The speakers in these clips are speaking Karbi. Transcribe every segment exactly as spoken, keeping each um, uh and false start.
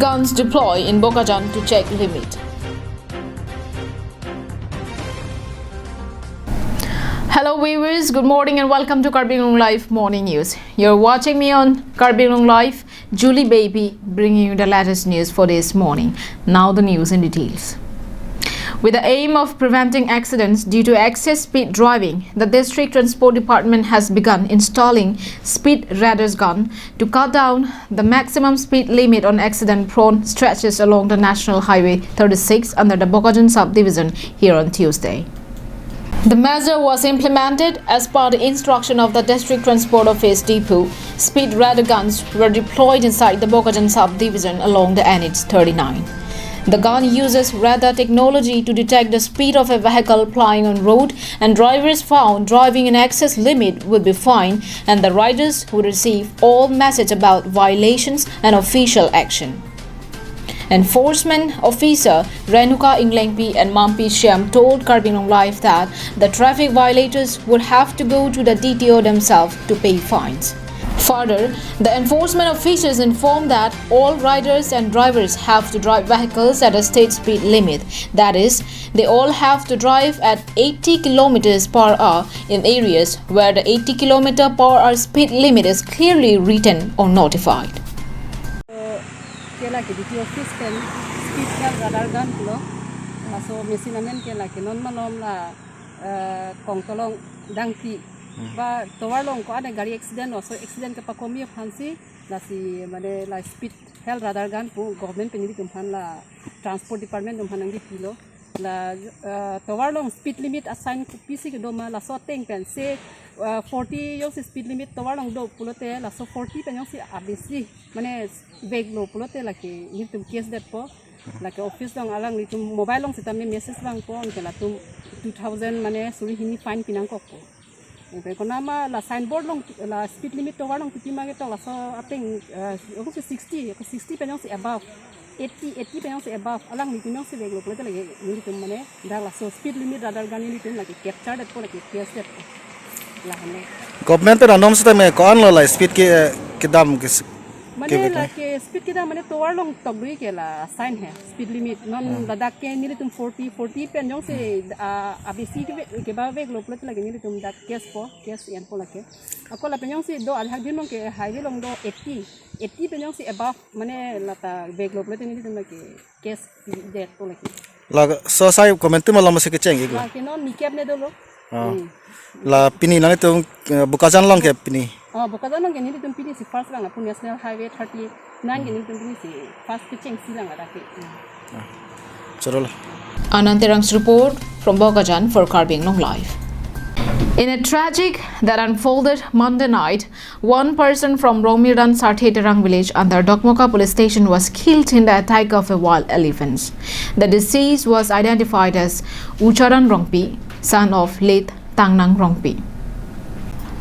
Guns deploy in Bokajan to check limit. Hello viewers, good morning and welcome to Karbi Anglong Live Morning News. You're watching me on Karbi Anglong Live, Julie Baby, bringing you the latest news for this morning. Now the news in details. With the aim of preventing accidents due to excess speed driving, the District Transport Department has begun installing speed radars gun to cut down the maximum speed limit on accident-prone stretches along the National Highway thirty-six under the Bokajan subdivision here on Tuesday. The measure was implemented as per the instruction of the District Transport Office depot. Speed radar guns were deployed inside the Bokajan subdivision along the N H thirty-nine. The gun uses radar technology to detect the speed of a vehicle plying on road, and drivers found driving in excess limit would be fined, and the riders would receive all message about violations and official action. Enforcement officer Renuka Englengpi and Mampi Shyam told Karbi Anglong Live that the traffic violators would have to go to the D T O themselves to pay fines. Further, the enforcement officers informed that all riders and drivers have to drive vehicles at a state speed limit. That is, they all have to drive at eighty kilometers per hour in areas where the eighty kilometer per hour speed limit is clearly written or notified. Ke lake D T O office pen speed health radar gun pulo. Laso machine amen ke lake non malom la, eh, Kongtolong Dangti. Hmm. Ba tovar along ko-an gari accident, laso accident kepakomi aphansi lasi mane la speed health radar gun pu government pen nelitum aphan la transport department atum aphan nangkepilo. La, eh, tovar along speed limit a-sign kopisi kedo ma, laso ateng pen se, eh, forty jongsi speed limit tovar along do pulote laso forty pen jongsi abesi mane veklo pulote lake nelitum case detpo. Lake office along alanglitum mobile along sitame message vangpo, anke latum two thousand mane suri hini fine pinangkokpo. Anke konat ma la signboard along la speed limit tovar along kipi ma ketok laso ateng, eh, ako si sixty, ako sixty pen jongsi above, eighty, eighty pen jongsi above, alanglitum jongsi veklo pulote lake nelitum mane dak laso speed limit radar gun nelitum lake capture detpo, lake case detpo. Lahenlo. Government pen anom sitame ko-anlo la speed ke, kedam ke s-, mane ke lake speed kedam mane tovar along tokdui ke la sign he speed limit. Non ladak ke nelitum forty, forty pen jongsi, ah, abesi keve-, keveklo pulote lake nelitum dak case po, case enpo lake. Ako lapen jongsi do ajahak adim along ke highway along do eighty, eighty pen jongsi above mane lata veklo pulote nelitum lake case detpo lake. Laso asai komantu malom si kecheng iklo. Lake non nikep ne dolo. Ah. Hmm. La pini nanglitum, eh, Bokajan along ke pini. Oh, Bokajan along ke nelitum pini si first lang, lapu National Highway thirty-nine ke nelitum pini si first kechengsi lang ladak ke. Hmm. Ah. Choro la. Anand Terang's report from Bokajan for Karbi Anglong Live. In a tragic that unfolded Monday night, one person from Rongmirdan Sarthe Terang village under Dokmoka police station was killed in the attack of a wild elephant. The deceased was identified as Ucharan Rongpi, son of late Tangnang Rongpi.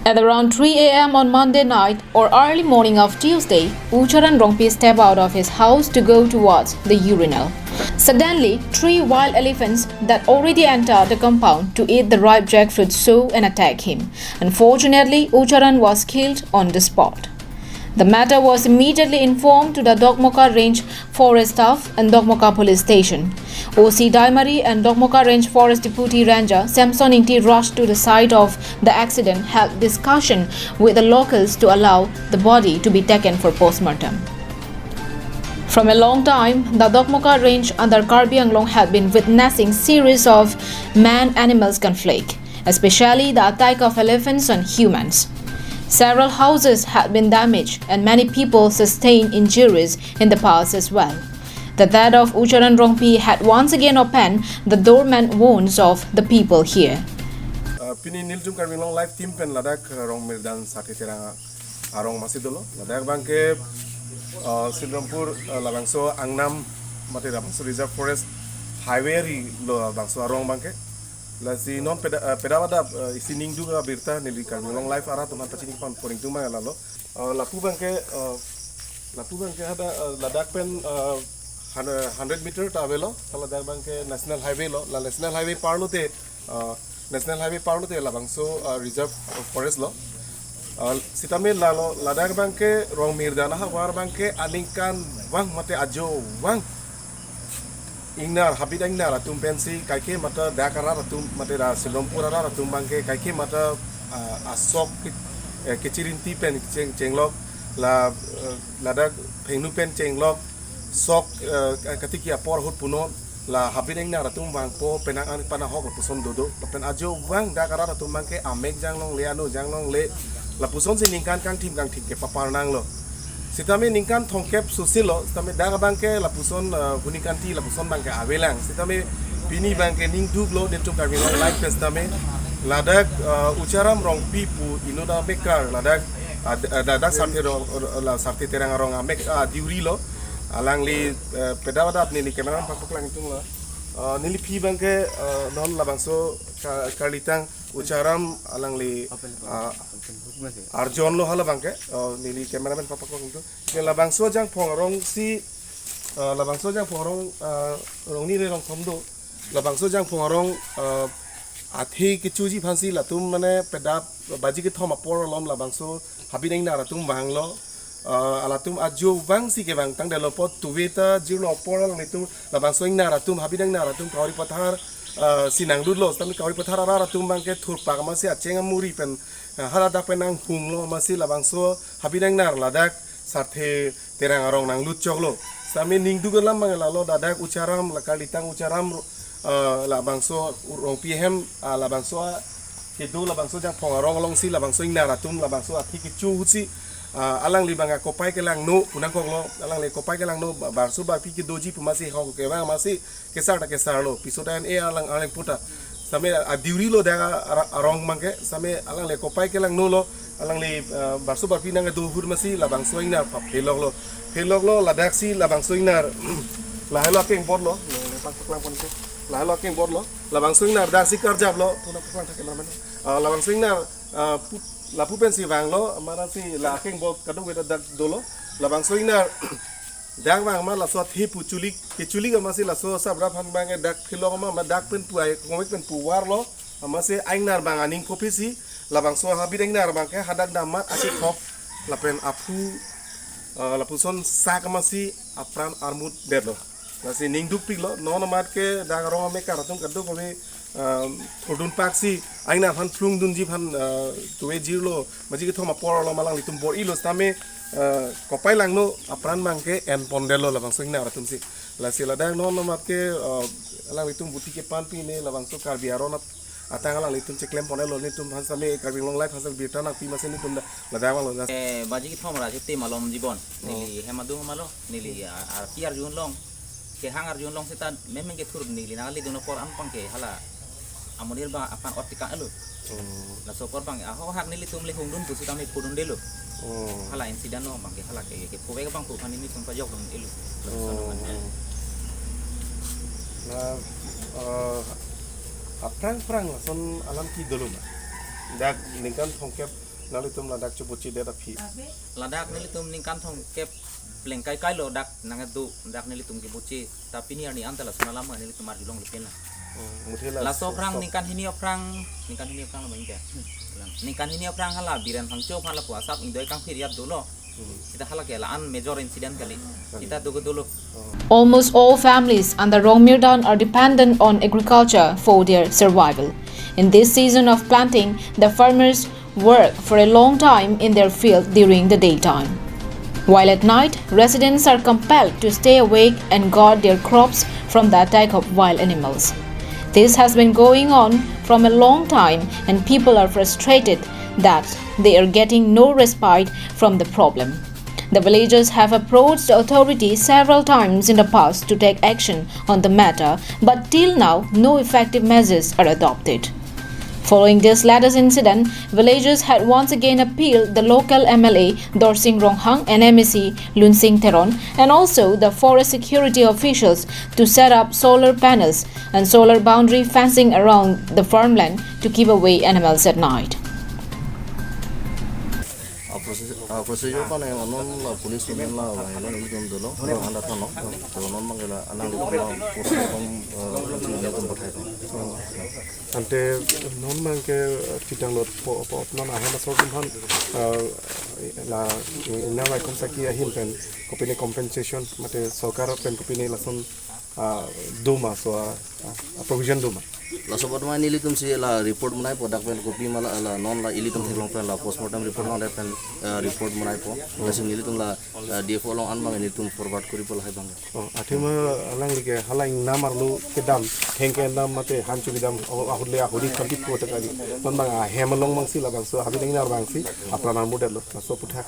At around three a m on Monday night or early morning of Tuesday, Ucharan Rongpi stepped out of his house to go towards the urinal. Suddenly, three wild elephants that already entered the compound to eat the ripe jackfruit saw and attacked him. Unfortunately, Ucharan was killed on the spot. The matter was immediately informed to the Dokmoka Range Forest staff and Dokmoka Police Station. O C Daimari and Dokmoka Range Forest Deputy Ranger Samson Ingti rushed to the site of the accident, held discussion with the locals to allow the body to be taken for postmortem. From a long time, the Dokmoka Range under Karbi Anglong had been witnessing series of man-animals conflict, especially the attack of elephants on humans. Several houses had been damaged and many people sustained injuries in the past as well. The death of Ucharan Rongpi had once again opened the dormant wounds of the people here. Uh, pini News Karbi Anglong Live team pen ladak, uh, Rongmirdan Sarthe Terang arong masi dolo. Ladak abangke, uh, Silrampur, uh, labangso Angnam mate labangso Reserve Forest Highway arilo labangso arong abangke. Lasi non peda, uh, peda pada, uh, isi ningduk abirta neli Karbi Anglong Live arat atum aphan pachini pon poning tumang lalo. Uh, lapu abangke, uh, lapu abangke hadak, uh, ladak pen, uh, hun-, hundred meter ta avelo, ladak abangke National Highway lo, la National Highway par lote, uh, National Highway par lote labangso, uh, Reserve Forest lo. Uh, sitame lalo ladak abangke Rongmirdan ahavar abangke aningkanvang mate ajovang ingnar, habit ingnar atum pensi kaike mate dak arat atum mate dak Silrampur arat atum abangke kaike mate, uh, asok ke-, eh, kechirinti pen cheng-, chenglok la, uh, ladak Phengnu pen chenglok sok, eh, katiki apor ahut punon la habit ingnar atum vangpo penang an panahok lapuson dodo lapen ajovang dak arat atum abangke amek janglongle, ano janglongle lapusonsi ningkan kangthim kangthim kepapar nanglo. Sitame ningkan thomkep susilo, sitame dak abangke lapuson, eh, huni kanti lapuson abangke avelang. Sitame pini abangke ningduklo netum Karbi Anglong Live pen sitame ladak, eh, Ucharam Rongpi pu inut amekar ladak, ah, d-, ah, ladak Sarthe Rong, la Sarthe Terang arong amek, ah, diuri lo. Alangli, eh, pedap adap neli camera pakpaklang tunglo. Eh, neli aphi abangke, eh, non labangso ka-, karlitang Ucharam alangli, ah, arjon lo hala abangke. Eh, neli cameraman pakpaklang tung. Ke labangso Jangphong arong si, eh, labangso Jangphong arong, eh, rong ni le rong thom do. Labangso Jangphong arong, eh, athe kechoji aphansi latum mane pedap baji kethom apor alom labangso habit ingnar atum vanglo. Eh, alatum ajovangsi kevang tangdetlo apot tuve ta jirlo apor alanglitum labangso ingnar atum habit ingnar atum Kauri Pathar, eh, si nanglutlo. Sitame Kauri Pathar arat atum abangke thurpak amatsi acheng amuri pen, eh, haladak pen nanghunglo amatsi labangso habit ingnar ladak Sarthe Terang arong nanglut choklo. Sitame ningduk alam abang lalo ladak Ucharam, la karlitang Ucharam, eh, labangso Rongpi ahem, ah, labangso a kedo labangso Jangphong arong alongsi labangso ingnar atum labangso athe kecho ahutsi, ah, alangli abang akopai kelangno pu nangkoklo, alangli kopai kelangno ba-, barso barpi kedoji pu amatsi hong kevang amatsi kesar ta kesarlo, piso ta en e alang alang puta. Sitame adiuri lo dak a-, ara-, arong abangke, sitame alangli kopai kelangno lo, alangli, eh, barso barpi nangdo ahut amatsi labangso ingnar pap pheloklo. Pheloklo ladaksi labangso ingnar. Lahelo akeng bor lo, le, le, pak, pak, lang pon ke. Lahelo akeng bor lo. Labangso ingnar daksi karjaplo. Puna paklang thak cameraman. Ah, labangso ingnar, ah, pu-, lapu pensi vanglo, amatsi la akeng bor kadokave ta dak dolo. Labangso ingnar dak vang amat laso athe pu chulik, kechulik amatsi laso sabra aphan abangke dak phelok amat, amat dak pen pu ai, komek pen pu varlo, amatsi ingnar abang aning kopi si, labangso habit ingnar abangke hadak damat achikhok, lapen aphu, eh, lapuson sak amatsi apran armut detlo. Lasi ningdukpiklo, non amat ke dak arong amekar atum kadokave, eh, thurdun paksi, ingnar aphan phlungdunji aphan, eh, tuve jirlo, baji kethom apor alom alanglitum bor-ilo sitame, eh, kopai langno apran abangke en pondetlo labangso ingnar atumsi. Lasi ladak non amat ke, eh, alanglitum buti kepan pine labangso Karbi aron at-, atang alanglitum cheklem pondetlo, netum aphan sitame Karbi Anglong Live aphan sitame birta nangpi amatsi netum la-, ladak vanglo. Eh, baji kethom ra chuti malom jibon. Oh. Neli hem adung malo, neli, ah, arpi arjun long. Kehang arjun long seta memang kethur neli nanglidun apor an abangke hala amonit abang aphan ot tikang elo. Hmm. Laso apor abang ahok hak nelitum le hungdun pusitame pudundelo. Hmm. Hala incident lo abangke hala ke, ke phuve abang phu aphan nelitum pajokdunelo. Hmm. Laso abang. La, eh, aphrang phrang lason alam ke dolo ma? Dak ningkan thomkep nanglitum ladak chobochedet aphi. Ladak nelitum ningkan thomkep plengkai kailo dak nangdo, dak nelitum kebuche. Ta pini arni anta lason alam nelitum arjulongle pena. Hmm, muthe la laso so-, aphrang so- ningkan hini aphrang, ningkan hini aphrang lo bang ke. Ningkan hini aphrang hala Biren Phangcho aphan lapu asap ingdoi kangphir iyat dolo. Hmm. Seta hala ke la-an major incident kali. Kali. Seta dogo dolo. Oh. Almost all families under Rongmirdan are dependent on agriculture for their survival. In this season of planting, the farmers work for a long time in their field during the daytime. While at night, residents are compelled to stay awake and guard their crops from the attack of wild animals. This has been going on from a long time, and people are frustrated that they are getting no respite from the problem. The villagers have approached the authorities several times in the past to take action on the matter, but till now, no effective measures are adopted. Following this latest incident, villagers had once again appealed the local M L A Dorsing Ronghang and M A C Lunsing Teron and also the forest security officials to set up solar panels and solar boundary fencing around the farmland to keep away animals at night. Operation, Ah, procedure pa ne non la police pen la wai lo, ilitum dolo, anda thano. To non mang la anang di la postmortem, eh, ilitum pathai to. Ante non mang ke, eh, chitang lot po, po non ahem asor tum han, eh, la, eh, ina mai kom saki ahin pen kopine compensation mate sorkar pen kopine lason, ah, doma so, ah, ah, provision doma. Laso apot ma nelitum si la report monai po, dak pen kopi ma la, la non la ilitum theklong pen la postmortem report non dak pen, eh, report monai po. Lasi nelitum la, eh, D F O along an bang nelitum forward kori po lahai bang. Oh, athema alangli ke hala ingnam arlo kedam, thengke dam mate hanchu kedam, oh, ahut le ahuri kanti po ta kali. Non bang ahem along bang si labangso, habi dengnar bang si, apran armu det lo, laso aphuthak.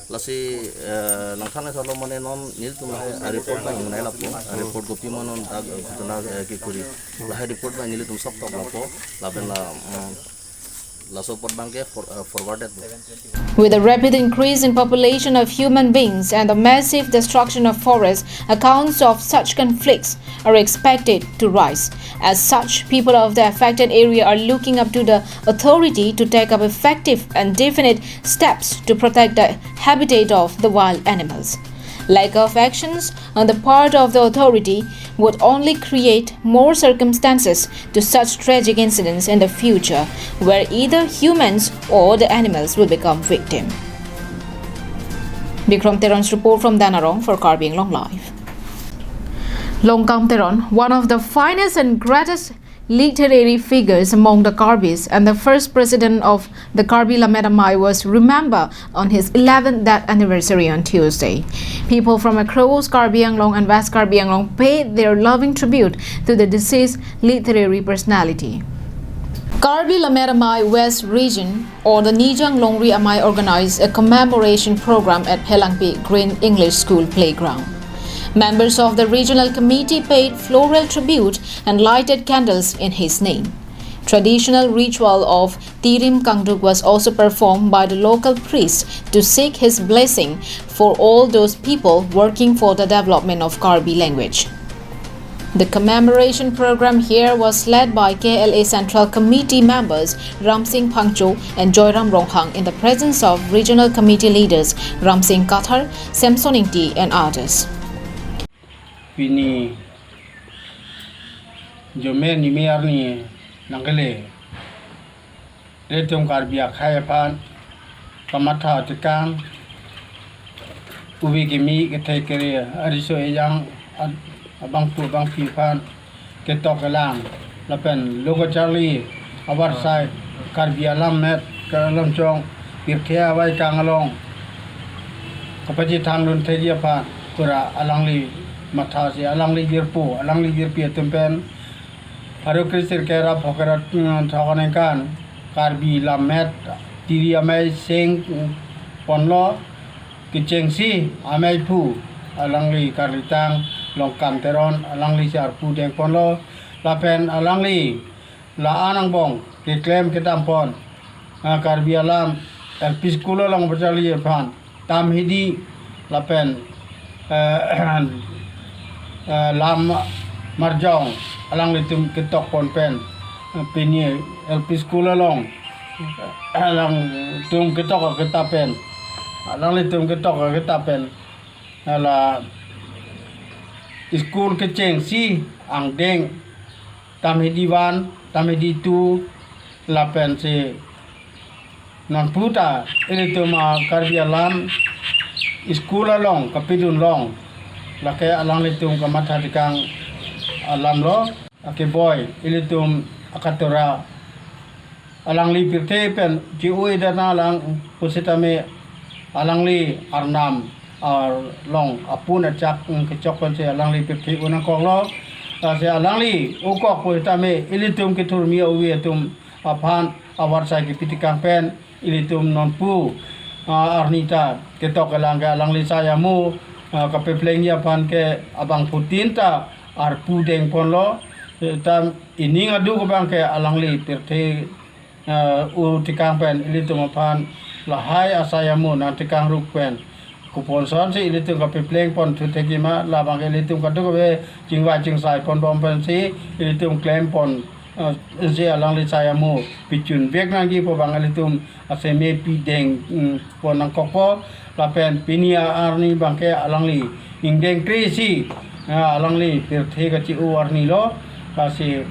Lasi, eh, nangthan solo mane non nelitum lahai, ah, report bang monai lapo, ah, report kopi ma non dak, eh, ghotona, eh, kekuri. Lahai report bang nelitum sok tok lapo, lapen la, mm, laso apot bang ke for-, eh, forwarded. With the rapid increase in population of human beings and the massive destruction of forests, accounts of such conflicts are expected to rise. As such, people of the affected area are looking up to the authority to take up effective and definite steps to protect the habitat of the wild animals. Lack of actions on the part of the authority would only create more circumstances to such tragic incidents in the future, where either humans or the animals will become victim. Bikram Teron's report from Danarong for Karbi Anglong Live. Longkam Teron, one of the finest and greatest literary figures among the Karbis and the first president of the Karbi Lammet Amei, was remembered on his eleventh death anniversary on Tuesday. People from across Karbi Anglong and West Karbi Anglong paid their loving tribute to the deceased literary personality. Karbi Lammet Amei West Region or the Nijang Longri Amei organized a commemoration program at Phelangpi Green English School playground. Members of the regional committee paid floral tribute and lighted candles in his name. Traditional ritual of Tirim Kangduk was also performed by the local priest to seek his blessing for all those people working for the development of Karbi language. The commemoration program here was led by K L A Central Committee members Ramsing Phangcho and Joyram Ronghang in the presence of regional committee leaders Ramsing Kathar, Samson Ingti and others. Pini Jome Nime arni nangkele ilitum Karbi akhei aphan kamatha tekang, ubi kimi kethe kere, ariso ejang, ad-, abangphu abangphi aphan ketok kelang lapen lo kacharli avarsai Karbi alam met ke alam chong pirthe avaikang along kapachethang dun thekji aphan pura alangli matha si alangli jirpo, alangli jirpi atum pen pharo kre sirkep ra phokre ra, mm, thok aningkan Karbi Lammet Tiri Amei seng, mm, ponlo, kechengsi ameiphu alangli karlitang Longkam Teron alangli si arpu deng ponlo lapen alangli la-an angbong keklem kedam pon, ah, Karbi alam L P school along pacharli aphan Tamhidi lapen, eh, eh, Lam Marjong alanglitum ketok pon pen, eh, pini L P school along, eh, alangtum ketok aketa pen, alanglitum ketok aketa pen, eh, la school kechengsi angdeng Tamhidi one, Tamhidi two, lapen si nonpu ta ilitum a Karbi alam school along kapidun long, lake alanglitum kamatha tekang alam lo, akeboi ilitum akatora alangli pirthe pen ji-ui dana lang pusitame alangli arnam along apun achak, mm, kechok pensi alangli pirthe unang koklo. Lasi alangli ukok pusitame ilitum kethurmi awi atum aphan avarsai kepi tekang pen ilitum nonpu, ah, arni ta ketok kelang ke alangli sai amu, ah, kapeplengji aphan ke abangphutin ta arpu deng ponlo. Tam ining aduk abang ke alangli pirthe, eh, u tekang pen ilitum aphan lahai asai amu nang tekang ruk pen kupon son si ilitum kapepleng pon thu thekji ma, labang ke ilitum kaduk ave chingvai chingsai pon bom pensi ilitum klem pon eh, je alangli chai amo pichun vek nangji pu abang ilitum aseme pideng, mm, pon nangkokpo, lapen pini arni abangke alangli ingdeng kre isi, eh, alangli pirthe kachi-o arni lo, lasi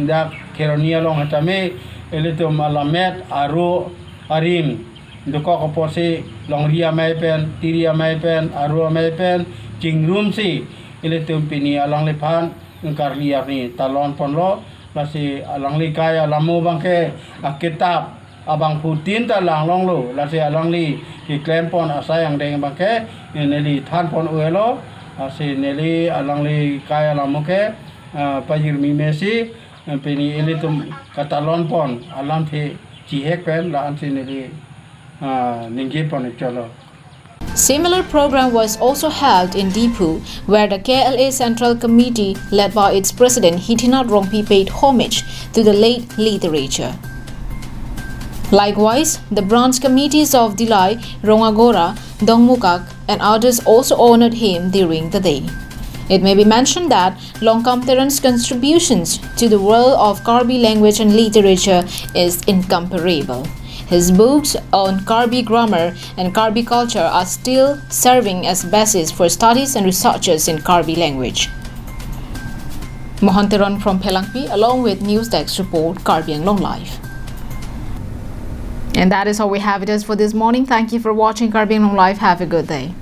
dak Kheroni along hatame ilitum alammet aro arim dokok apotsi longri amei pen, tiri amei pen, aro amei pen chingrumsi ilitum pini alangliphan ingkarli arni talon ponlo, lasi alangli kai alamo abangke akitap abangphutin ta langlonglo, lasi alangli keklem pon asai angdeng abangke neli than pon-elo, lasi neli alangli kai alamo ke, ah, pajirmi mesi, eh, pini ilitum katalon pon alamthe chihek pen la-ansi neli, ah, ningje pon-ikchotlo. Similar program was also held in Diphu, where the K L A Central Committee, led by its president Hithinath Rongpi, paid homage to the late literature. Likewise, the branch committees of Dillai, Rongagora, Dongmukak, and others also honored him during the day. It may be mentioned that Longkam Teron's contributions to the world of Karbi language and literature is incomparable. His books on Karbi grammar and Karbi culture are still serving as basis for studies and researches in Karbi language. Mohan Teron from Phelangpi along with News Desk report, Karbi Anglong Live. And that is how we have it as for this morning. Thank you for watching Karbi Anglong Live. Have a good day.